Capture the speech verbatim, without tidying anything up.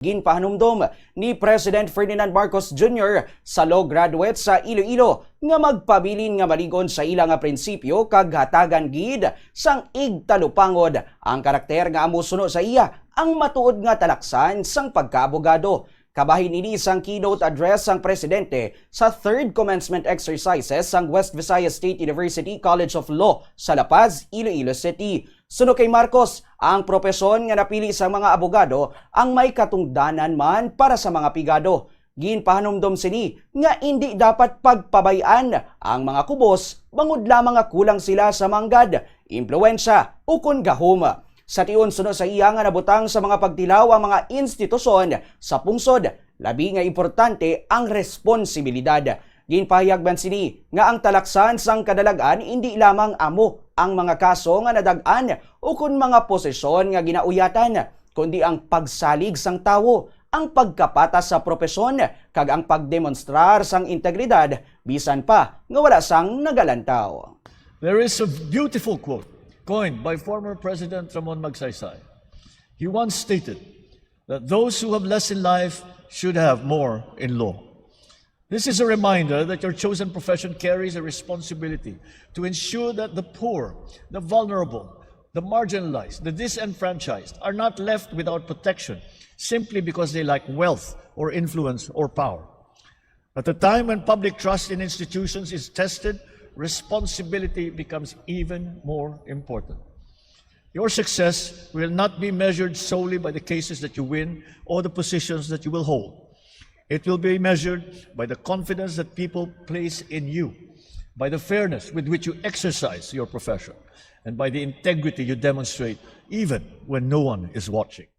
Ginpahanumdom ni President Ferdinand Marcos Junior sa law graduates sa Iloilo nga magpabilin nga malig-on sa ila nga prinsipyo kag hatagan gid sang igtalupangod ang karakter nga amo suno sa iya ang matuod nga talaksan sang pagkaabogado. Kabahin ini sang keynote address sang presidente sa third commencement exercises sang West Visayas State University College of Law sa La Paz, Iloilo City. Suno kay Marcos, ang propesyon nga napili sang mga abogado ang may katungdanan man para sa mga pigado. Ginpahanumdom sini nga indi dapat pagpabay-an ang mga kubos bangod lamang nga kulang sila sa manggad, impluwensya, ukon gahom. Sa tion, suno sa iya nga nabutang sa mga pagtilaw ang mga institusyon sa pungsod, labi nga importante ang responsibilidad. Ginpahayag man sini nga ang talaksan sang kadalagan indi lamang amo ang mga kaso nga nadag-an ukon mga posisyon nga ginauyatan, kundi ang pagsalig sang tawo, ang pagkapatas sa propesyon, kag ang pagdemonstrar sang integridad bisan pa nga wala sang nagalantaw. There is a beautiful quote coined by former President Ramon Magsaysay. He once stated that those who have less in life should have more in law. This is a reminder that your chosen profession carries a responsibility to ensure that the poor, the vulnerable, the marginalized, the disenfranchised are not left without protection simply because they lack wealth or influence or power. At a time when public trust in institutions is tested, responsibility becomes even more important. Your success will not be measured solely by the cases that you win or the positions that you will hold. It will be measured by the confidence that people place in you, by the fairness with which you exercise your profession, and by the integrity you demonstrate even when no one is watching.